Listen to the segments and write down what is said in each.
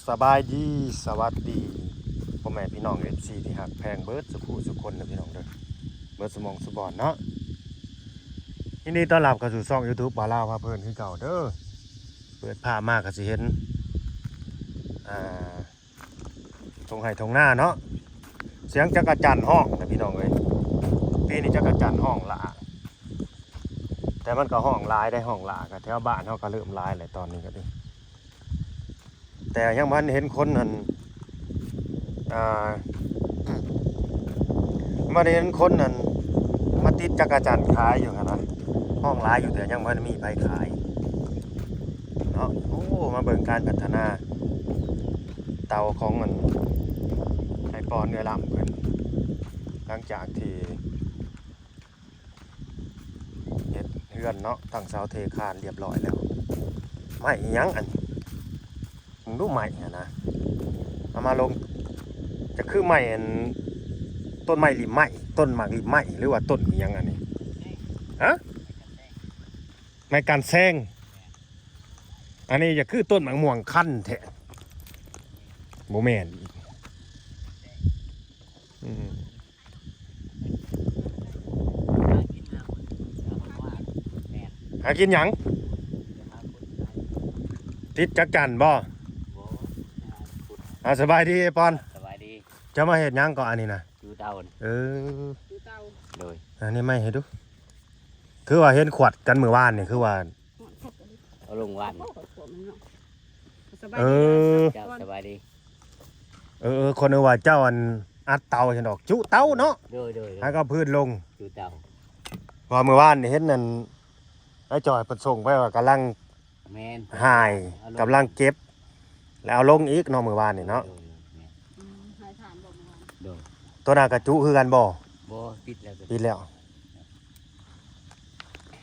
ສະບາຍດີ ສະຫວັດດີ ພໍ່ແມ່ພີ່ນ້ອງ ເອັຟຊີ ທີ່ຮັກແພງເບິດສູ່ຜູ້ສູ່ຄົນເດີພີ່ນ້ອງເດີ ເບິດສູ່ໝ່ອງສູ່ບ່ອນເນາະ. ຍິນດີຕ້ອນຮັບເຂົ້າສູ່ຊ່ອງ YouTube ບ່າວລາວພາເພີນຄືເກົ່າເດີ. ເປີດພາບມາກໍຊິເຫັນ ອ່າ ທົ່ງໄຮ່ທົ່ງນາເນາະ ສຽງຈັກກະຈັນຮ້ອງນະພີ່ນ້ອງເອີຍ. ປີນີ້ຈັກກະຈັນຮ້ອງຫຼ້າ ແຕ່ມັນກໍຮ້ອງຫຼາຍໄດ໋ ຮ້ອງຫຼ້າກໍແຖວບ້ານເຮົາກໍເລີ່ມຫຼາຍແຫຼະຕອນນີ້ກໍດີ. ແຕ່ຍັງບໍ່ທັນເຫັນຄົນນັ້ນ ອ່າ ບໍ່ໄດ້ເຫັນຄົນນັ້ນມາຕິດຈັກກະຈັນຂາຍຢູ່ຫັ້ນນະ. ຮ້ອງຫຼາຍຢູ່ ແຕ່ຍັງບໍ່ທັນມີໃຜຂາຍເນາະ. ໂອ້ ມາເບິ່ງການພັດທະນາເຕົາຂອງອັນ ອ້າຍປອນເອື້ອຍລ້ຳເພິ່ນ ຫຼັງຈາກທີ່ ເຮັດເຮືອນເນາະ ຕັ້ງເສົາເທຄານລຽບຮ້ອຍແລ້ວ. ໄມ້ອີ່ຫຍັງອັນ ມຶງດູໄມ້ຫັ້ນນະ ເອົາມາລົງ ຈະຄືໄມ້ອັນ ຕົ້ນໄມ້ລິມໄມ້ ຕົ້ນໝາກລິມໄມ້ ຫຼືວ່າຕົ້ນອີ່ຫຍັງອັນນີ້ ຮະ? ໄມ້ກັນແສງ. ອັນນີ້ຈະຄືຕົ້ນໝາກມ່ວງຄັນແທ້ ບໍ່ແມ່ນອີກ. ອືມ ຫາກິນຫຍັງ? ຕິດຈັກຈັນບໍ່? ອ່າ ສະບາຍດີອ້າຍປອນ. ສະບາຍດີ. ເຈົ້າມາເຮັດຫຍັງເກາະອັນນີ້ນະ? ຈູເຕົາ. ເອີ ຈູເຕົາ. ໂດຍ. ອັນນີ້ໄມ້ໃຫ້ດູ ຄືວ່າເຫັນຂວັດກັນມື້ວານນີ້ ຄືວ່າ ເອົາລົງວານ. ເອີ ເຈົ້າສະບາຍດີ. ເອີ ເອີ ຄົນເອີ້ນວ່າເຈົ້າອັນອັດເຕົາຊັ້ນດອກ ຈຸເຕົາເນາະ. ໂດຍ ໂດຍ ແລ້ວກໍພື້ນລົງ ຈຸເຕົາ. ເພາະມື້ວານນີ້ເຫັນອັນ ໄອ້ຈ່ອຍເພິ່ນສົ່ງໄປວ່າກຳລັງ ແມ່ນ ຫາຍ ເອົາລົງ ກຳລັງເກັບ ແລ້ວເອົາລົງອີກເນາະ ມື້ວານນີ້ເນາະ. ໂດຍ ໂດຍ ແມ່ນ. ອືມ ຫາຍຖານບໍ່ມື້ວານ? ໂດຍ. ຕົວນັ້ນກໍຈຸຄືກັນບໍ່? ບໍ່ ປິດແລ້ວ ປິດແລ້ວ.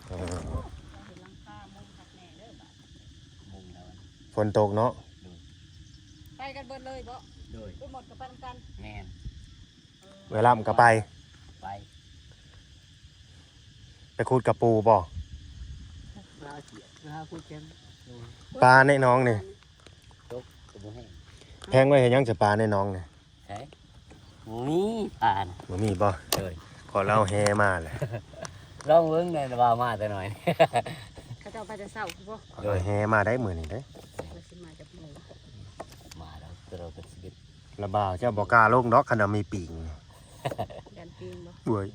ເອີ ເຫັນຫຼັງຄາມຸງຄັກແນ່ເດີບາດ ມຸງແລ້ວ ຝົນຕົກເນາະ. ໂດຍ. ໄປກັນເບິດເລີຍບໍ່? ໂດຍ. ໄປໝົດກໍໄປນຳກັນ. ແມ່ນ. ເອີ ເວລາມັນກໍໄປ ໄປ ໄປຂຸດກະປູບໍ່? ປາໃນໜອງນີ້ ຕົກກໍບໍ່ແຫ້ງ. ແພງໄວ້ເຮັດຫຍັງ ຈະປາໃນໜອງນີ້? ໃສ? ບໍ່ມີປານະ. ບໍ່ມີບໍ່? ໂດຍ. ຂໍລາວແຫມາແຫຼະ ລອງເບິ່ງແດ່ວ່າມາແຕ່ໜ້ອຍ ເຂົາເຈົ້າໄປແຕ່ເຊົ້າພຸ້ນບໍ່? ໂດຍ. ແຫມາໄດ້ມື້ນີ້ເດ້ ວ່າຊິມາຈັກໂມງ? ມາແລ້ວ ແຕ່ລາວກໍຊິເຮັດ ລະບ່າວເຈົ້າບໍ່ກ້າລົງດອກ ຄັນວ່າມີປີງ ຢ້ານປີງບໍ່? ໂອ້ຍ.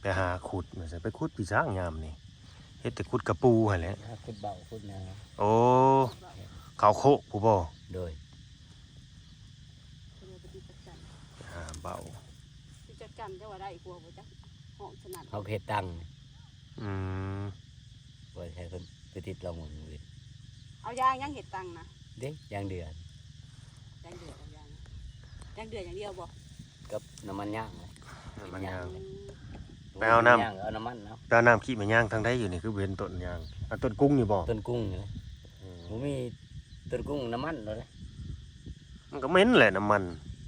ໄປຫາຂຸດວ່າຊັ້ນ ໄປຂຸດປີຊ້າງຍາມນີ້ ເຮັດແຕ່ຂຸດກະປູຫັ້ນແຫຼະ ຫາຂຸດເບົາຂຸດຫຍັງ. ໂອ້ ເຂົ້າໂຄກພຸ້ນບໍ່? ໂດຍ. ໄປຫາເບົາ ຊິຈັກຈັນເຈົ້າວ່າໄດ້ກວ່າບໍ່ຈັກ ເຮົາສະໜັດ ເຮົາເຮັດຕັງ. ອືມ. ວ່າໃຫ້ເພິ່ນໄປຕິດລອງເບິ່ງ. ເອົາຢາງຫຍັງເຮັດຕັງນະ? ເດ້ ຢາງເດືອ. ຢາງເດືອ ຢາງ ຢາງເດືອຢ່າງດຽວບໍ່? ກັບນ້ຳມັນຍາງ. ນ້ຳມັນຍາງ. ອືມ. ໄປເອົານ້ຳ ເອົານ້ຳມັນເອົາ ໄປເອົານ້ຳຂີ້ໝາກຍາງທາງໃດຢູ່ນີ້ ຄືບໍ່ເຫັນຕົ້ນຍາງ? ເອົາຕົ້ນກຸງນີ້ບໍ່? ຕົ້ນກຸງນີ້ແຫຼະ. ອືມ. ບໍ່ມີຕົ້ນກຸງ ນ້ຳມັນໂລດເດ້. ມັນກໍເໝັນແຫຼະນ້ຳມັນ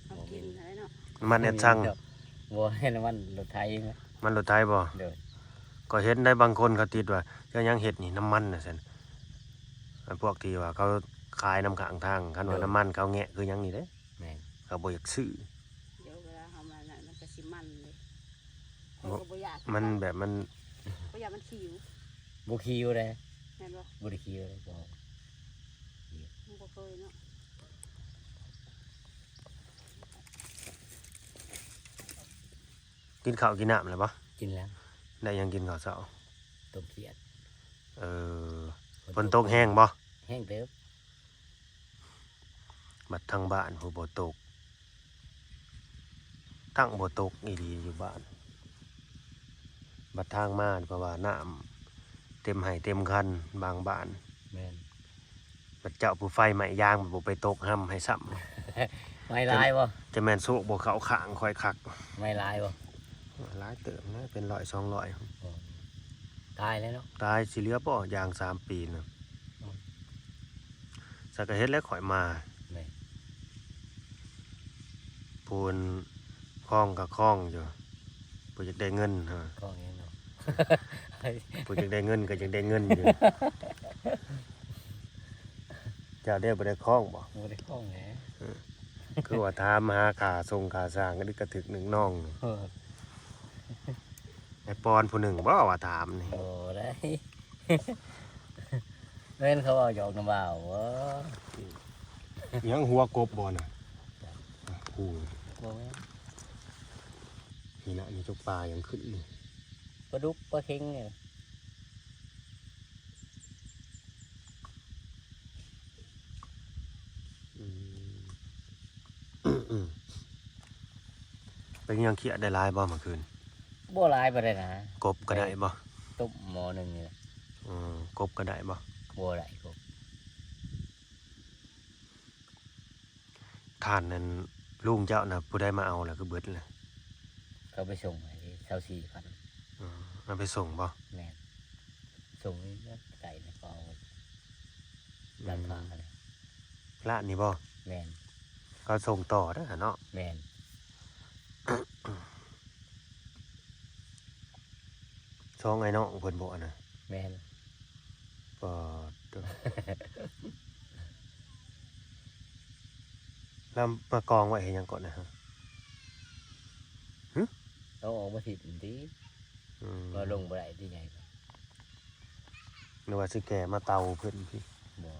ເອົາກິນຫັ້ນແຫຼະເນາະ. ນ້ຳມັນແອດຊັງ. ບໍ່ ນ້ຳມັນລົດໄຖ. ນ້ຳມັນລົດໄຖບໍ່? ໂດຍ. ກໍເຫັນໄດ້ບາງຄົນເຂົາຕິດວ່າ ເຈົ້າຫຍັງເຮັດນີ້ ນ້ຳມັນວ່າຊັ້ນ. ອັນພວກທີ່ວ່າເຂົາຂາຍນຳຂ້າງທາງ ຄັນວ່າ ໂດຍ ນ້ຳມັນເຂົາແງະຄືຫຍັງນີ້ເດ້. ແມ່ນ. ເຂົາບໍ່ຢາກຊື້. ດຽວເວລາເຮົາມານັ້ນ ມັນກໍຊິມັນເດ້. ຂ້ອຍກໍບໍ່ຢາກ ມັນແບບມັນ ຂ້ອຍຢ້ານມັນຂິວ. ບໍ່ຂິວເດ້. ແມ່ນບໍ່? ບໍ່ໄດ້ຂິວເດ້. ບໍ່ ບໍ່ເຄີຍເນາະ. ກິນເຂົ້າກິນນ້ຳແລ້ວບໍ່? ກິນແລ້ວ. ໄດ້ຫຍັງກິນເຂົ້າເຊົ້າ? ຕົ້ມຂຽດ. ເອີ ຝົນຕົກແຮງບໍ່? ແຮງເຕີບ. ບັດທາງບ້ານຜູ້ບໍ່ຕົກ ທັງບໍ່ຕົກອີ່ຫຼີຢູ່ບ້ານ. ບັດທາງມາ ເພາະວ່ານ້ຳເຕັມໄຮ່ເຕັມຄັນບາງບ້ານ. ແມ່ນ. ບັດເຈົ້າຜູ້ໄຟໄໝ້ຢາງ ບໍ່ໄປຕົກຮຳໃຫ້ຊ້ຳ. ໄໝ້ຫຼາຍບໍ່? ຈະແມ່ນໂຊກບໍ່ເຂົ້າຂ້າງຂ້ອຍຄັກ. ໄໝ້ຫຼາຍບໍ່? ຫຼາຍເຕີບນະ ເປັນຮ້ອຍສອງຮ້ອຍ. ຕາຍແລ້ວເນາະ. ຕາຍ ຊິເຫຼືອບໍ່ ຢາງສາມປີນະ. ອືມ. ສັກກະເຮັດແລ້ວຂ້ອຍມາ. ແມ່ນ. ຜູ້ອັນຄອງກໍຄອງຢູ່ ຜູ້ຢາກໄດ້ເງິນ. ຄອງຫຍັງເນາະ? ຜູ້ຢາກໄດ້ເງິນກໍຢາກໄດ້ເງິນຢູ່. ເຈົ້າໄດ້ບໍ່ໄດ້ຄ້ອງບໍ່? ບໍ່ໄດ້ຄ້ອງແຫຼະ. ເອີ ຄືວ່າຖາມຫາຄ່າສົ່ງຄ່າສ້າງ ກໍຖືກໜຶ່ງນ້ອງ. ເອີ ໄອ້ປອນຜູ້ໜຶ່ງບໍ່ວ່າຖາມນີ້? ບໍ່ໄດ້. ແມ່ນເຂົາເວົ້າຫຍອກນຳບ່າວບໍ? ຫຍັງຫົວກົບບໍ່ນະ? ຜູ້ ບໍ່ແມ່ນ. ນີ້ນະ ນີ້ຕົກປາຫຍັງຂຶ້ນນີ້? ປາດຸກ ປາເຂັງນີ້. ອືມ ເປັນຫຍັງ ຄຽດໄດ້ຫຼາຍບໍ່ເມື່ອຄືນ? ບໍ່ຫຼາຍປານໃດນະ. ກົບກໍໄດ້ບໍ່? ຕົ້ມໝໍ້ໜຶ່ງນີ້ແຫຼະ. ອືມ ກົບກໍໄດ້ບໍ່? ບໍ່ໄດ້ກົບ. ທ່ານນັ້ນ ລຸງເຈົ້ານະ ຜູ້ໃດມາເອົາລະ ຄືເບິດລະ? ເຂົາໄປສົ່ງໃຫ້ຊາວສີ່ພັນ. ອືມ ເອົາໄປສົ່ງບໍ່? ແມ່ນ. ສົ່ງໃກ້ນະ ເຂົາເອົາ ອືມ ຮ້ານຄ້ານະ. ຮ້ານນີ້ບໍ່? ແມ່ນ. ເຂົາສົ່ງຕໍ່ເດີຫັ້ນເນາະ. ແມ່ນ. ສອງອ້າຍນ້ອງເພິ່ນບໍ່ອັນນະ? ແມ່ນ. ປາດໂທ້ ແລ້ວມາກອງໄວ້ເຮັດຫຍັງກ່ອນນະ? ຫຶ? ເອົາອອກມາຖິ້ມຕິ. ອືມ ວ່າລົງບໍ່ໄດ້ຕິ ໃຫຍ່. ຫຼືວ່າຊິແກ່ມາເຕົາເພິ່ນພີ້? ບໍ່.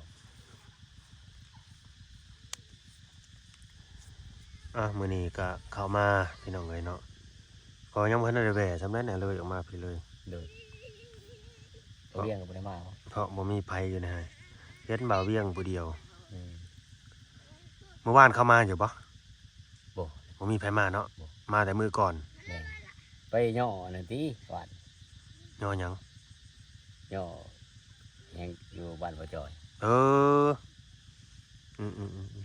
ອ່ະ ມື້ນີ້ກະເຂົ້າມາພີ່ນ້ອງເອີຍເນາະ, ກໍຍັງບໍ່ທັນໄດ້ແວ່ສ່ຳໃດນະ ເລີຍອອກມາພີ້ເລີຍ. ໂດຍ. ເພາະ ວຽງກໍບໍ່ໄດ້ມາ ເພາະບໍ່ມີໃຜຢູ່ໃນຫັ້ນ, ເຫັນບ່າວວຽງຜູ້ດຽວ. ອືມ. ມື້ວານເຂົາມາຢູ່ບໍ່? ບໍ່ ບໍ່ມີໃຜມາເນາະ. ບໍ່. ມາແຕ່ມື້ກ່ອນ. ແມ່ນ. ໄປຍໍ້ອັນນັ້ນຕິ ວານ. ຍໍ້ຫຍັງ? ຍໍ້ແຮງຢູ່ບ້ານພໍ່ຈ່ອຍ. ເອີ. ອືມໆໆ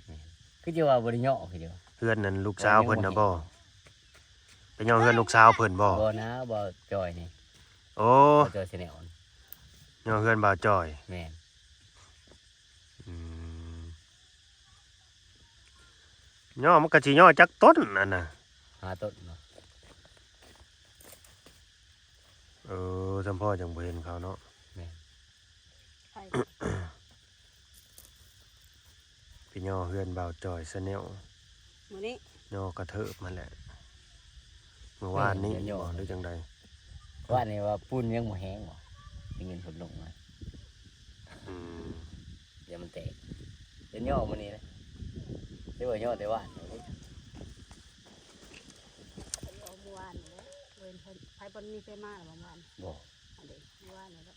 ໆ. ແມ່ນ. ຄືຈະວ່າບໍ່ໄດ້ຍໍ້ ຄືຈະວ່າ ເຮືອນນັ້ນລູກສາວເພິ່ນນະບໍ່? ໄປຍໍ້ເຮືອນລູກສາວເພິ່ນບໍ່? ບໍ່ນະ ບ່າວຈ່ອຍນີ້. ໂອ້ ບ່າວຈ່ອຍ Channel ຍໍ້ເຮືອນບ່າວຈ່ອຍ. ແມ່ນ. ອືມ. ຍໍ້ມັນກະຊິຍໍ້ຈັກຕົ້ນອັນນະ? ຫ້າຕົ້ນເນາະ. ເອີ ສຳພໍຈັ່ງບໍ່ເຫັນເຂົາເນາະ. ແມ່ນ. ໄປຍໍ້ເຮືອນບ່າວຈ່ອຍ Channel ມື້ນີ້. ຍໍ້ກະເທີບຫັ້ນແຫຼະ. ມື້ວານນີ້ ແມ່ນ ຍໍ້ ບໍ່ ຫຼືຈັ່ງໃດ? ວານນີ້ວ່າປູນຍັງບໍ່ແຫ້ງບໍ່? ໄດ້ຍິນເພິ່ນລົງມາ. ອືມ. ຢ່າມັນແຕກ. ເປັນຍໍ້ມື້ນີ້ແຫຼະ. ຫຼືວ່າຍໍ້ແຕ່ວານນີ້? ເອົາມື້ວານນີ້ແຫຼະ. ເຫັນໃຜ ໃຜບໍ່ມີໃຜມາແລ້ວບໍ່ມື້ວານ? ບໍ່. ອັນເດ ມື້ວານນີ້ແຫຼະ.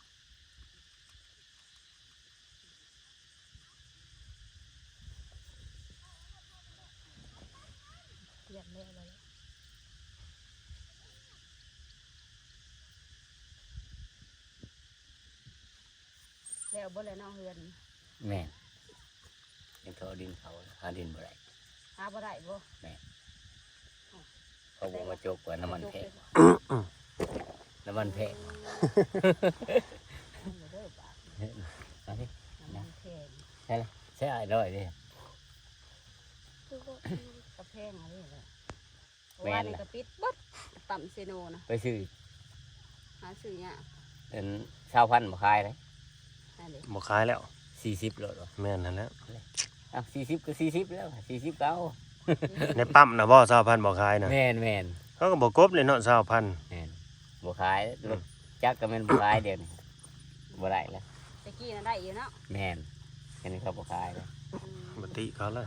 ຮຽບແລ້ວ ແລ້ວເບິດແລ້ວເນາະເຮືອນ. ແມ່ນ. ຍັງເທາະດິນເຂົາ ຫາດິນບໍ່ໄດ້. ຫາບໍ່ໄດ້ບໍ່? ແມ່ນ. ເຂົາບໍ່ມາຈົກວ່ານ້ຳມັນແພງ. ນ້ຳມັນແພງ. ເອີ ເດີບາດນີ້ ເອົາຕິ ນ້ຳມັນແພງ. ໃຊ່ລະ ໃຊ້ອ້າຍນ້ອຍເດ້. ກະແພງອັນນີ້ແຫຼະ. ແມ່ນລະ. ວານນີ້ກະປິດເບິດ ປ້ຳເຊໂນນະ. ໄປຊື້ ຫາຊື້ຍາກ. ອັນ ຊາວພັນບໍ່ຂາຍເດ້. ນັ້ນເດ້ ບໍ່ຂາຍແລ້ວ. ສີ່ສິບໂລດ. ແມ່ນຫັ້ນແຫຼະ. ເອົາ ສີ່ສິບກະສີ່ສິບແລ້ວ ສີ່ສິບກະເອົາ. ໃນປ້ຳນະບໍ່ ຊາວພັນບໍ່ຂາຍນະ? ແມ່ນໆ. ເຂົາກະບໍ່ກົບເລີຍເນາະ ຊາວພັນ. ແມ່ນ. ບໍ່ຂາຍ. ອືມ. ຈັກກະແມ່ນບໍ່ຂາຍດຽວນີ້ ບໍ່ໄດ້ລະ. ແຕ່ກີ້ນະໄດ້ຢູ່ເນາະ. ແມ່ນ. ອັນນີ້ເຂົາບໍ່ຂາຍເດ້. ອືມ. ບໍ່ຕິເຂົາລະ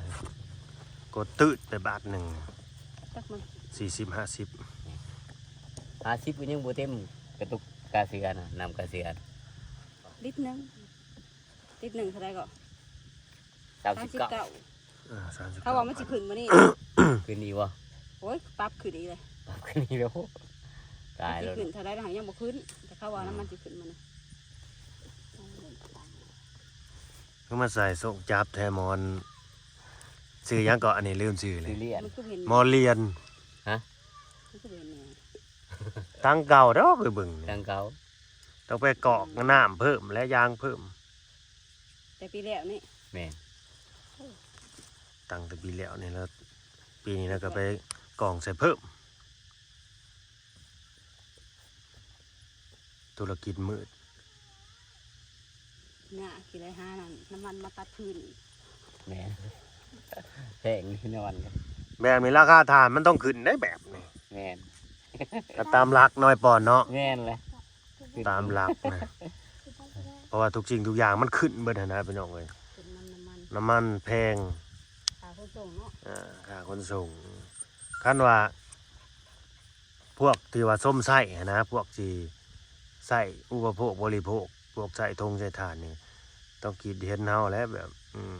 ກົດຕື້ດໄປບາດໜຶ່ງ. ຈັກມັນ ສີ່ສິບ ຫ້າສິບ. ຫ້າສິບກະຍັງບໍ່ເຕັມກະຕຸກກາເສືອນະ ນ້ຳກາເສືອນ. ລິດໜຶ່ງ ລິດໜຶ່ງເທົ່າໃດເກາະ? ສາມສິບເກົ້າ. ສາມສິບເກົ້າ. ເອີ ສາມສິບເກົ້າ. ເຂົາວ່າມັນຊິຂຶ້ນມື້ນີ້. ຂຶ້ນອີກບໍ່? ໂອ້ຍ ປັບຂຶ້ນອີກເລີຍ. ປັບຂຶ້ນອີກແລ້ວ. ຕາຍແລ້ວ. ມັນຊິຂຶ້ນເທົ່າໃດລະ ຍັງບໍ່ຂຶ້ນ ແຕ່ເຂົາວ່ານະ ອືມ ມັນຊິຂຶ້ນມື້ນີ້. ຄືມາໃສ່ໂຊກຈັບແທ້ໝໍນ. ຊື່ຫຍັງເກາະ ອັນນີ້ລືມຊື່ເລີຍ. ຊື່ຫຼຽນ. ມັນຄືເຫັນ ໝໍຫຼຽນ. ຮະ? ມັນຄືເຫັນແນ່. ຕັງເກົ່າເດີ ໄປເບິ່ງນີ້ ຕັງເກົ່າ. ຕ້ອງໄປກອກ ອືມ ນ້ຳເພີ່ມ ແລະ ຢາງເພີ່ມ. ແຕ່ປີແລ້ວນີ້. ແມ່ນ. ຕັ້ງແຕ່ປີແລ້ວນີ້ລະ ປີນີ້ລະກະໄປກອງໃສ່ເພີ່ມ. ທຸລະກິດມືດ. ຍາກຊິໄດ້ຫານັ້ນ ນ້ຳມັນມາຕັດຟືນອີກ. ແມ່ນ ແພງນີ້ນ້ຳມັນ. ແບບນີ້ລາຄາຖ່ານມັນຕ້ອງຂຶ້ນໄດ໋ແບບນີ້. ແມ່ນ ກໍຕາມຫຼັກນ້ອຍປອນເນາະ. ແມ່ນແຫຼະ ຕາມຫຼັກນະ ເພາະວ່າທຸກສິ່ງທຸກຢ່າງມັນຂຶ້ນເບິດຫັ້ນນະ ພີ່ນ້ອງເອີຍ. ຂຶ້ນນຳນ້ຳມັນ ນ້ຳມັນແພງ ຄ່າຂົນສົ່ງເນາະ. ອ່າ ຄ່າຂົນສົ່ງ ຄັນວ່າ ພວກທີ່ວ່າຊົມໃຊ້ຫັ້ນນະ ພວກທີ່ໃຊ້ອຸປະໂພກບໍລິໂພກ ພວກໃຊ້ຖົງໃຊ້ຖ່ານນີ້ ຕ້ອງຄິດເຫັນເຮົາແຫຼະ ແບບ ອືມ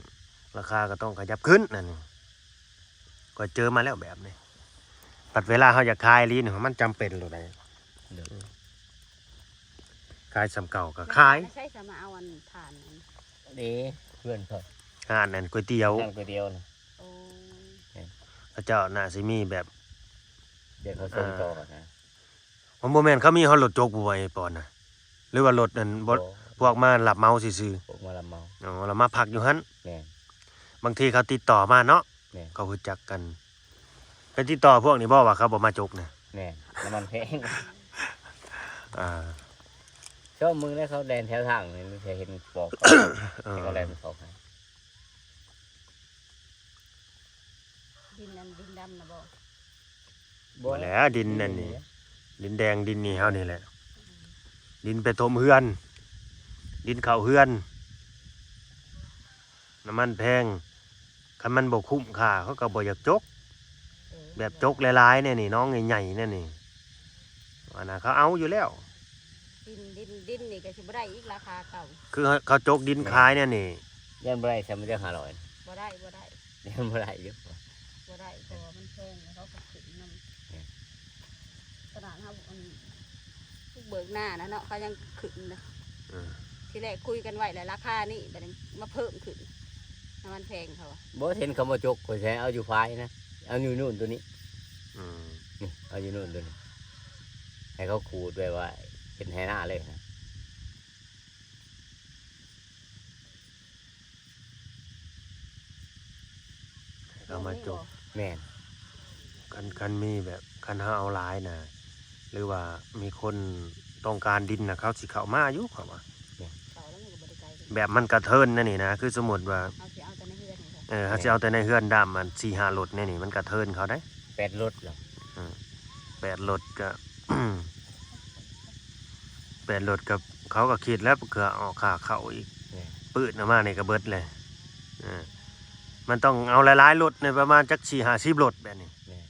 ລາຄາກໍຕ້ອງຂະຫຍັບຂຶ້ນ ອັນນີ້ ຂ້ອຍເຈີມາແລ້ວແບບນີ້. ບັດເວລາເຮົາຢາກຂາຍອີ່ຫຼີນີ້ ມັນຈຳເປັນໂລດໃດ໋. ໂດຍ ຂາຍສ່ຳເກົ່າກໍຂາຍ. ໃຊ້ສາມາດເອົາອັນຖ່ານນັ້ນ ເດ້ ເພື່ອນເຂົາ ຮ້ານອັນກ໋ວຍຕຽວ ຮ້ານກ໋ວຍຕຽວນະ. ໂອ້ ເຂົາເຈົ້າໜ້າຊິມີແບບ ດຽວເຂົາສົ່ງຕໍ່ນະ. ມັນບໍ່ແມ່ນເຂົາມີຮອດລົດຈົກບໍ່ ໄອ້ປອນນະ ຫຼືວ່າລົດອັນ ບໍ່ ບໍ່ ພວກມາຮັບເໝົາຊື່ໆ? ພວກມາຮັບເໝົາ. ອໍ ແລ້ວມາພັກຢູ່ຫັ້ນ. ແມ່ນ ບາງທີເຂົາຕິດຕໍ່ມາເນາະ. ແມ່ນ ເຂົາຮູ້ຈັກກັນ ໄປຕິດຕໍ່ພວກນີ້ບໍ່ວ່າເຂົາບໍ່ມາຈົກນະ? ແມ່ນ ນ້ຳມັນແພງ. ອ່າ ຊອມເບິ່ງແລ້ວ ເຂົາແລ່ນແຖວທາງນີ້ ມັນຈະເຫັນປອກ ເອີ ໃຫ້ເຂົາແລ່ນເຂົ້າໃຫ້ ດິນອັນ ດິນດຳນະບໍ່? ບໍ່ ບໍ່ແຫຼະ ດິນອັນນີ້ ດິນແດງ ດິນນີ້ເຮົານີ້ແຫຼະ ດິນໄປຖົມເຮືອນ ດິນເຂົ້າເຮືອນ. ນ້ຳມັນແພງ ຄັນມັນບໍ່ຄຸ້ມຄ່າ ເຂົາກໍບໍ່ຢາກຈົກ. ເອີ ແບບຈົກຫຼາຍໆແນວນີ້ ໜອງໃຫຍ່ໆແນວນີ້ ອັນນັ້ນເຂົາເອົາຢູ່ແລ້ວ. ດິນ ດິນ ດິນນີ້ກໍຊິບໍ່ໄດ້ອີກລາຄາເກົ່າ ຄືເຂົາຈົກດິນຂາຍແນວນີ້. ຢ້ານບໍ່ໄດ້ ຊຳເຈົ້າຫ້າຮ້ອຍ ບໍ່ໄດ້ ບໍ່ໄດ້ ຢ້ານບໍ່ໄດ້ຢູ່ ບໍ່ໄດ້ ເພາະວ່າມັນແພງ ແລ້ວເຂົາກໍຂຶ້ນນຳ. ເອີ ຂະໜາດເຮົາອັນ ເບີກໜ້ານະເນາະ ເຂົາຍັງຂຶ້ນນະ. ເອີ ທີແລກຄຸຍກັນໄວ້ແລ້ວລາຄານີ້ ບັດນີ້ມາເພີ່ມຂຶ້ນ ນ້ຳມັນແພງເຂົາ. ບໍ່ ເຫັນເຂົາມາຈົກ ຂ້ອຍຊິເອົາຢູ່ພາຍນະ ເອົາຢູ່ນູ່ນໂຕນີ້. ອືມ ນີ້ ເອົາຢູ່ນູ່ນໂຕນີ້ ໃຫ້ເຂົາຂູດໄວ້ວ່າເຮັດໄຮ່ນາເລີຍນະ. ເຂົາມາຈົກ. ແມ່ນ ຄັນ ຄັນມີແບບ ຄັນເຮົາເອົາຫຼາຍນະ ຫຼືວ່າມີຄົນຕ້ອງການດິນນະ ເຂົາຊິເຂົ້າມາຢູ່ ເຂົາວ່າ. ແມ່ນ ແບບມັນກະເທີນແນວນີ້ນະ ຄືສົມມຸດວ່າ ເຮົາຊິເອົາແຕ່ໃນເຮືອນນີ້ ເອີ ເຮົາຊິເອົາແຕ່ໃນເຮືອນດຳ ອັນສີ່ຫ້າລົດແນວນີ້ ມັນກະເທີນເຂົາໄດ໋. ແປດລົດເນາະ. ເອີ ແປດລົດກະ ແປດລົດກະ ເຂົາກໍຄິດແລ້ວ ເພື່ອອອກຄ່າເຂົ້າອີກ. ແມ່ນ ປືດອອກມານີ້ກໍເບິດແຫຼະ. ເອີ ມັນຕ້ອງເອົາຫຼາຍໆລົດນີ້ ປະມານຈັກສີ່ຫ້າສິບລົດແບບນີ້. ແມ່ນ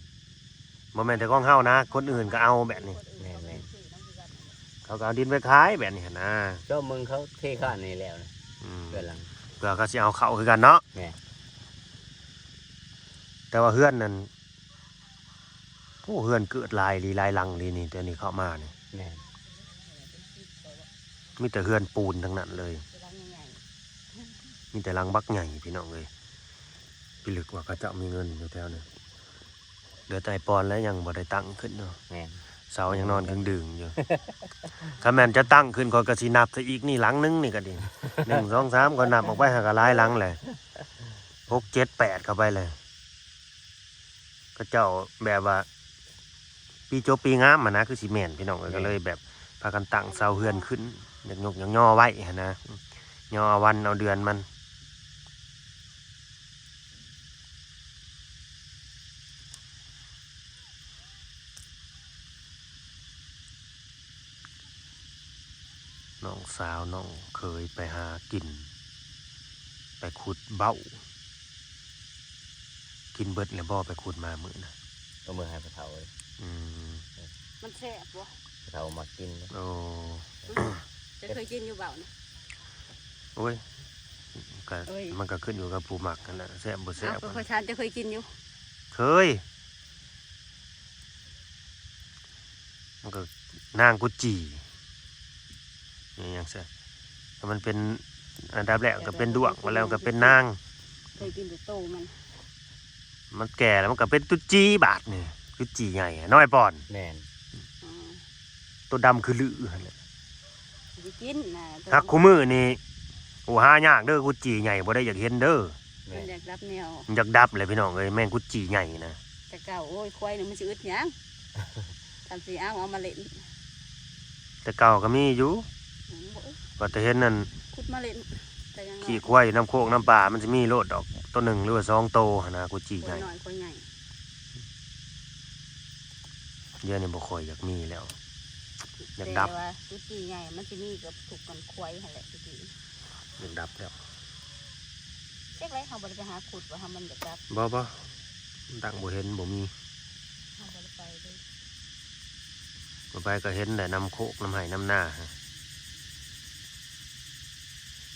ບໍ່ແມ່ນແຕ່ຂອງເຮົານະ ຄົນອື່ນກໍເອົາແບບນີ້. ແມ່ນໆ ເຂົາກໍເອົາດິນໄປຂາຍແບບນີ້ຫັ້ນນະ. ເຈົ້າເບິ່ງເຂົາເທຄານນີ້ແລ້ວນະ. ອືມ ເຮືອນຫຼັງ ເພື່ອເຂົາຊິເອົາເຂົ້າຄືກັນເນາະ. ແມ່ນ ແຕ່ວ່າເຮືອນນັ້ນ ໂອ້ ເຮືອນເກີດຫຼາຍອີ່ຫຼີ ຫຼາຍຫຼັງອີ່ຫຼີນີ້ ແຕ່ນີ້ເຂົ້າມານີ້. ແມ່ນ ມີແຕ່ເຮືອນປູນທັງນັ້ນເລີຍ ມີແຕ່ຫຼັງບັກໃຫຍ່ພີ່ນ້ອງເອີຍ. ພິລຶກວ່າເຂົາເຈົ້າມີເງິນຢູ່ແຖວນີ້ ເຫຼືອແຕ່ອ້າຍປອນແລ້ວຍັງບໍ່ໄດ້ຕັ້ງຂຶ້ນເນາະ. ແມ່ນ ເສົາຍັງນອນດຶງໆຢູ່. ຄັນແມ່ນຈະຕັ້ງຂຶ້ນ ຂ້ອຍກໍຊິນັບຊະອີກ ນີ້ຫຼັງໜຶ່ງນີ້ກໍດີ ໜຶ່ງ ສອງ ສາມ ກໍນັບອອກໄປຫາກໍຫຼາຍຫຼັງແຫຼະ ຫົກ ເຈັດ ແປດ ເຂົ້າໄປແຫຼະ. ເຂົາເຈົ້າແບບວ່າປີຈົບປີງາມຫັ້ນນະ ຄືຊິແມ່ນພີ່ນ້ອງເອີຍ. ແມ່ນ ກໍເລີຍແບບພາກັນຕັ້ງເສົາເຮືອນຂຶ້ນ ຢາກຍົກຢາກຍໍໄວ້ຫັ້ນນະ ຍໍເອົາວັນເອົາເດືອນມັນ. ນ້ອງສາວນ້ອງເຂີຍໄປຫາກິນ ໄປຂຸດເບົາ. ກິນເບິດແລ້ວບໍ່ ໄປຂຸດມາມື້ນະ? ເອົາມື້ໃຫ້ພໍ່ເຖົ້າເລີຍ. ອືມ ມັນແຊບບໍ່? ພໍ່ເຖົ້າມັກກິນ. ໂອ້ ເຈົ້າເຄີຍກິນຢູ່ເບົານະ? ໂອ້ຍ ກະ ໂອ້ຍ ມັນກະຂຶ້ນຢູ່ກັບຜູ້ມັກຫັ້ນແຫຼະ ແຊບບໍ່ແຊບ. ເອົາ ຂ້ອຍຖາມ ເຈົ້າເຄີຍກິນຢູ່? ເຄີຍ. ມັນກໍນາງກຸດຈີ່ ອີຫຍັງຊະ ມັນເປັນອັນດັບແລກກໍເປັນດ້ວງ ແລ້ວກໍເປັນນາງ. ເຄີຍກິນແຕ່ໂຕມັນ ມັນແກ່ແລ້ວມັນກໍເປັນຕຸດຈີ່ບາດນີ້ ຕຸດຈີ່ໃຫຍ່ນ້ອຍປອນ. ແມ່ນ ອືມ ໂຕດຳຄືລືຫັ້ນແຫຼະ. ຊິກິນນະ ຫາກຄູ່ມື້ນີ້ ໂອ້ ຫາຍາກເດີ ກຸດຈີ່ໃຫຍ່ບໍ່ໄດ້ຢາກເຫັນເດີ. ແມ່ນ ມັນຢາກດັບແນວ ມັນຢາກດັບແຫຼະພີ່ນ້ອງເອີຍ ແມງກຸດຈີ່ໃຫຍ່ນະ. ແຕ່ເກົ່າ ໂອ້ຍ ຄວາຍນີ້ມັນຊິອຶດຫຍັງ ຄັນຊິເອົາ ເອົາມາຫຼິ້ນ. ແຕ່ເກົ່າກໍມີຢູ່ ອືມ ບໍ່ ວ່າແຕ່ເຫັນນັ້ນ ຂຸດມາເຫຼັ້ນ ແຕ່ຍັງນ້ອຍ ຂີ້ຄວາຍຢູ່ນຳໂຄກນຳປ່າ ມັນຊິມີໂລດດອກ ໂຕໜຶ່ງ ຫຼືວ່າສອງໂຕຫັ້ນນະ ກຸດຈີ່ໃຫຍ່ ໂຕນ້ອຍ ໂຕໃຫຍ່ ດຽວນີ້ບໍ່ຄ່ອຍຢາກມີແລ້ວ ຢາກດັບ ແຕ່ວ່າຈຸດຈີ່ໃຫຍ່ມັນຊິມີເກືອບທຸກກັນຄວາຍຫັ້ນແຫຼະຈຸດຈີ່ ຢາກດັບແລ້ວ ຈັກແຫຼະ ເຮົາບໍ່ໄດ້ໄປຫາຂຸດວ່າເຮົາມັນຢາກດັບ ບໍ່ ບໍ່ ຕັ້ງບໍ່ເຫັນ ບໍ່ມີ ເຮົາບໍ່ໄດ້ໄປເລີຍ ບໍ່ໄປກໍເຫັນແຫຼະ ນຳໂຄກນຳໄຮ່ນຳນາ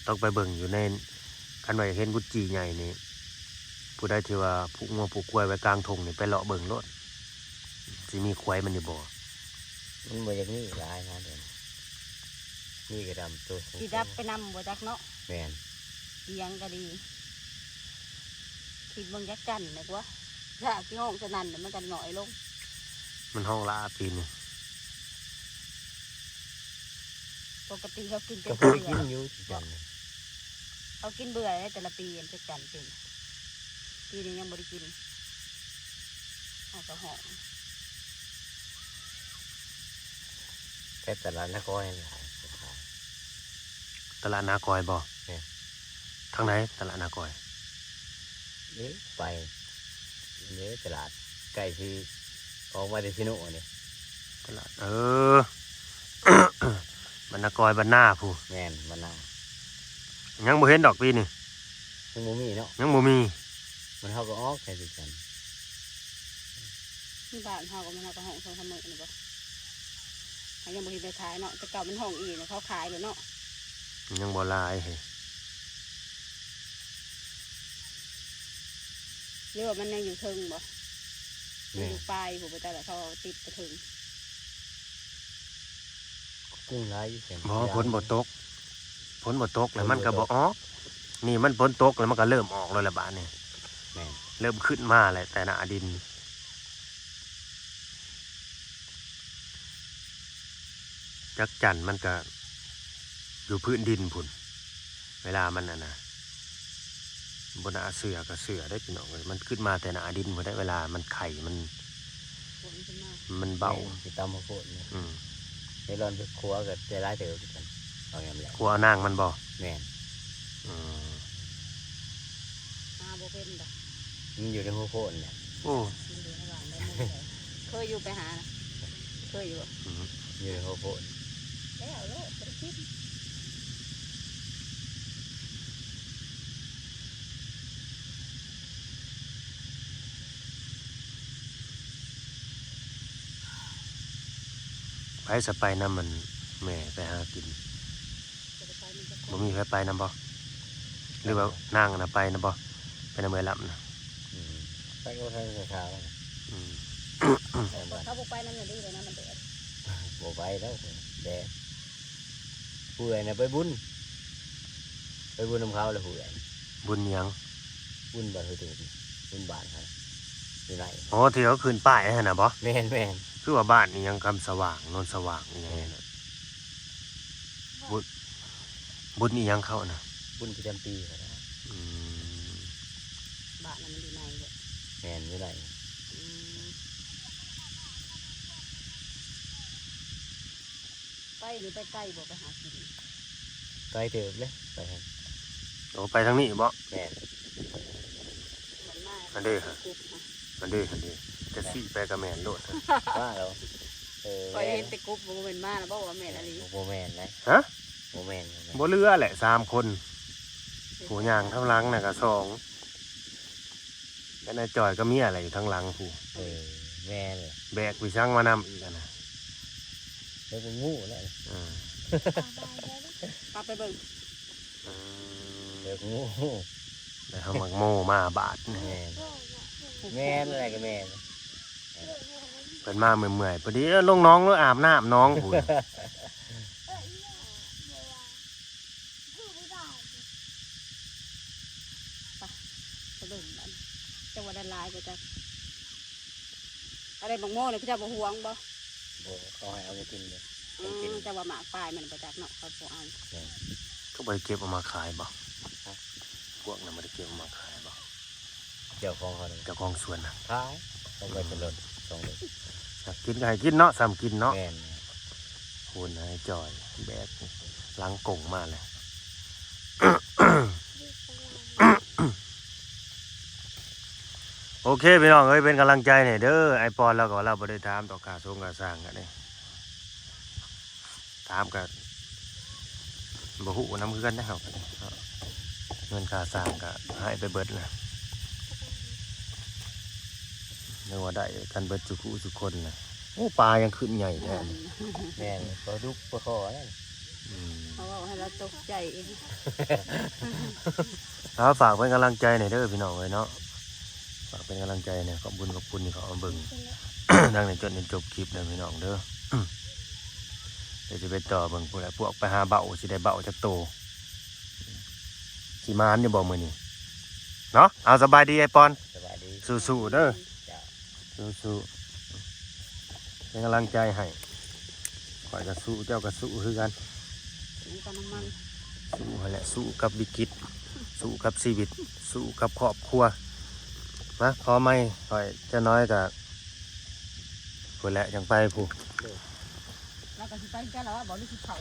ຕ້ອງໄປເບິ່ງຢູ່ໃນ ຄັນວ່າຢາກເຫັນກຸດຈີ່ໃຫຍ່ນີ້ ຜູ້ໃດທີ່ວ່າຜູກງົວຜູກຄວາຍໄວ້ກາງທົ່ງນີ້ ໄປເລາະເບິ່ງໂລດ ຊິມີຄວາຍມັນຢູ່ບໍ່? ມັນບໍ່ຢາກມີຫຼາຍນະ ດຽວນີ້ ມີກະດຳໂຕ ຊິດັບໄປນຳບໍ່ຈັກເນາະ ແມ່ນ ສຽງກໍດີ ຄິດເບິ່ງຈັກຈັນນະກວ່າ ຖ້າຊິຮ້ອງສະໜັ່ນ ມັນກໍໜ້ອຍລົງ ມັນຮ້ອງຫຼ້າປີນີ້ ປົກກະຕິເຮົາກິນ ກໍ ເປັນ ເບື່ອ ກິນຢູ່ຈັນ ເຮົາກິນເບື່ອໃນແຕ່ລະປີ ອັນຈັກຈັນປີນີ້ ປີນີ້ຍັງບໍ່ໄດ້ກິນ ເຮົາກໍຮ້ອງ ແຕ່ຕະຫຼາດນາກອຍຫຼາຍ ຕະຫຼາດນາກອຍບໍ່? ແມ່ນ ທາງໃດຕະຫຼາດນາກອຍ? ເອີ ໄປເດີ ຕະຫຼາດໃກ້ຊິອອກມາແຕ່ຊິໂນນີ້ ຕະຫຼາດ ເອີ ບ້ານນາກອຍ ບ້ານນາພຸ້ນ ແມ່ນ ບ້ານນາ ຍັງບໍ່ເຫັນດອກປີນີ້ ຍັງບໍ່ມີເນາະ ຍັງບໍ່ມີ ມັນເຮົາກໍອອກໃສ່ຄືກັນ ຢູ່ບ້ານເຮົາກໍມັນເຮົາກໍຮ້ອງສອງສາມມື້ນີ້ບໍ່ ຫາຍັງບໍ່ເຫັນໄປຂາຍເນາະ ແຕ່ເກົ່າມັນຮ້ອງອີ່ນະ ເຂົາຂາຍໂລດເນາະ ຍັງບໍ່ຫຼາຍເຮີ້ຍ ຫຼືວ່າມັນຍັງຢູ່ເທິງບໍ່? ມັນຢູ່ ແມ່ນ ປາຍພຸ້ນ ບໍ່ຈັກແຫຼະ ເຂົາເອົາຕິດໄປເທິງ ກຸ້ງຫຼາຍຢູ່ແຂງ ບໍ່ ຍາວ ຝົນບໍ່ຕົກ ຝົນບໍ່ຕົກແລ້ວມັນກໍບໍ່ອອກ ຝົນບໍ່ຕົກ ນີ້ມັນຝົນຕົກແລ້ວມັນກໍເລີ່ມອອກແລ້ວລະບາດນີ້ ແມ່ນ ເລີ່ມຂຶ້ນມາແລ້ວແຕ່ໜ້າດິນ ຈັກຈັນມັນກະຢູ່ພື້ນດິນພຸ້ນ ເວລາມັນອັນນະ ບໍ່ໜ້າເຊື່ອກໍເຊື່ອເດ້ພີ່ນ້ອງເອີຍ ມັນຂຶ້ນມາແຕ່ໜ້າດິນພຸ້ນເດ້ ເວລາມັນໄຂ່ມັນ ມັນເບົາ ແມ່ນ ຊິຕຳເຂົ້າໂພດນີ້ ອືມ ໄດ້ລອນໄປຄົວກໍໄດ້ຫຼາຍເຕີບຄືກັນ ເອົາຍາມແລ້ງ ຄົວເອົານາງມັນບໍ່? ແມ່ນ ອືມ ຫາບໍ່ເປັນດອກ ມັນຢູ່ໃນຫົວໂພນແຫຼະ ໂອ້ ຢູ່ໃນບ້ານໄດ້ໝົດເລີຍ ເຄີຍຢູ່ໄປຫານະ ເຄີຍຢູ່ບໍ່? ອືມ ຢູ່ໃນຫົວໂພນ ແລ້ວໂລດ ບໍ່ໄດ້ກິນ ໃຜສະໄປນຳ ອັນ ແມ່ໄປຫາກິນ? ບໍ່ມີໃຜໄປນຳບໍ່? ຫຼືວ່ານາງນະໄປນຳບໍ່? ໄປນຳເອື້ອຍລຳນະ? ອືມ ໄປກັບໃຜ ໄປກັບສາວນະ? ອືມ ໄປນຳ ເຂົາບໍ່ໄປນຳນະ ດີແລ້ວນະ ມັນແດດ ບໍ່ໄປແລ້ວ ແດດ ຜູ້ເອື້ອຍນະໄປບຸນ ໄປບຸນນຳເຂົາແລ້ວຜູ້ເອື້ອຍ ບຸນຫຍັງ? ບຸນບ້ານຫ້ວຍຕູບ ບຸນບ້ານເຮົາ ຢູ່ໃນ ອໍ ທີ່ເຂົາຂຶ້ນປ້າຍຫັ້ນນະບໍ່? ແມ່ນໆ ຄືວ່າບ້ານອີ່ຫຍັງ ຄຳສະຫວ່າງ ໂນນສະຫວ່າງອີ່ຫຍັງນີ້ນະ ບຸນ ບຸນອີ່ຫຍັງເຂົານະ? ບຸນປະຈຳປີເຂົານະ ອືມ ບ້ານນັ້ນມັນຢູ່ໃນບໍ່? ແມ່ນ ຢູ່ໃນ ອືມ ໄປນີ້ໄປໄກບໍ່ ໄປຫາກິນ? ໄກເຕີບເດ້ ໄປຫັ້ນ ໂອ້ ໄປທາງນີ້ບໍ່? ແມ່ນ ມັນມາ ອັນເດ້ ອັນເດ້ ອັນເດ້ ຈະຊີ້ໄປກໍແມ່ນໂລດ ມາແລ້ວ ເອີ ຂ້ອຍເຫັນແຕ່ກົບ ບໍ່ແມ່ນມາແລ້ວບໍ່ ວ່າແມ່ນອີ່ຫຼີ ບໍ່ແມ່ນເດ້ ຮະ? ບໍ່ແມ່ນ ບໍ່ແມ່ນ ບໍ່ເຫຼືອແຫຼະ ສາມຄົນ ຜູ້ຍ່າງທາງຫຼັງນະກໍສອງ ແລ້ວນາຍຈ່ອຍກັບເມຍແຫຼະຢູ່ທາງຫຼັງພຸ້ນ ເອີ ແມ່ນແຫຼະ ແບກໄປສັງມານຳອີກຫັ້ນນະ ແບກເປັນງູແຫຼະ ເອີ ປາໄປເບິ່ງ ອືມ ແບກງູ ໄດ້ເອົາໝາກໂມມາບາດນີ້ ແມ່ນ ແມ່ນແຫຼະ ກໍແມ່ນ ເພິ່ນມາເມື່ອຍໆ ພໍດີ ເອີ ລົງໜອງ ລົງອາບນ້ຳໜອງພຸ້ນ ໄປ ໄປເບິ່ງມັນ ຈັກວ່າໄດ້ຫຼາຍບໍ່ຈັກ ອັນໃດໝາກໂມນີ້ ເຂົາເຈົ້າບໍ່ຫວງບໍ່? ບໍ່ ເຂົາໃຫ້ເອົາມາກິນເດ້ ອືມ ກິນ ເຈົ້າວ່າໝາກປາຍມັນບໍ່ຈັກເນາະ ເຂົາບໍ່ເອົາ ແມ່ນ ເຂົາບໍ່ໄດ້ເກັບເອົາມາຂາຍບໍ່? ຮະ ພວກນັ້ນບໍ່ໄດ້ເກັບເອົາມາຂາຍບໍ່? ເຈົ້າຂອງເຂົາເດ້ ເຈົ້າຂອງສວນນະ ຂາຍ ເອົາໄປ ອືມ ເປັນລົດ ສອງລົດ ຢາກກິນກໍໃຫ້ກິນເນາະ ຊ້ຳກິນເນາະ ແມ່ນ ຄົນໃຫ້ຈ່ອຍ ແບກຫຼັງກົງມາແລ້ວ. ໂອເຄພີ່ນ້ອງເອີຍ ເປັນກຳລັງໃຈໃຫ້ເດີ. ອ້າຍປອນລາວກໍວ່າລາວບໍ່ໄດ້ຖາມຕໍ່ຄ່າຊົງຄ່າຊ່າງກັນເດ້ ຖາມກໍບໍ່ຮູ້ນຳຄືກັນເດ້ເຮົາກໍເດ້. ເງິນຄ່າສ້າງກໍໃຫ້ໄປເບິດແລ້ວ ນຶກວ່າໄດ້ກັນເບິດສູ່ຄູ່ສູ່ຄົນນະ. ໂອ້ ປາຍັງຂຶ້ນໃຫຍ່ແທ້ນີ້. ແມ່ນ ປາດຸກປາຄໍ່ນັ້ນ. ອືມ ເຮົາເວົ້າໃຫ້ລາວຕົກໃຈອີກ. ເອົາ ຝາກເປັນກຳລັງໃຈແດ່ເດີພີ່ນ້ອງເອີຍເນາະ ຝາກເປັນກຳລັງໃຈແດ່. ຂອບບຸນຂອບຄຸນທີ່ເຂົ້າມາເບິ່ງ ທັງແຕ່ຈົນຈົນຈົບຄລິບເດີພີ່ນ້ອງເດີ. ດຽວຊິໄປຕໍ່ເບິ່ງພຸ້ນແຫຼະ ພວກໄປຫາເບົາ ຊິໄດ້ເບົາຈັກໂຕ ຊິໝານຢູ່ບໍ່ມື້ນີ້ເນາະ. ເອົາ ສະບາຍດີອ້າຍປອນ ສະບາຍດີ ສູ້ໆເດີ. ເຈົ້າ ສູ້ໆ ເປັນກຳລັງໃຈໃຫ້. ຂ້ອຍກໍສູ້ ເຈົ້າກໍສູ້ຄືກັນ ສູ້ກັບນ້ຳມັນ ສູ້ຫັ້ນແຫຼະ ສູ້ກັບວິກິດ ສູ້ກັບຊີວິດ ສູ້ກັບຄອບຄົວ. ມາຂໍໄມ້ຂ້ອຍຈັກໜ້ອຍກໍ ພຸ້ນແຫຼະ ຈັ່ງໄປພຸ້ນ. ລາວກໍຊິໄປຄືກັນລະວ່າ ບໍ່ ຫຼືຊິເຂົ້າ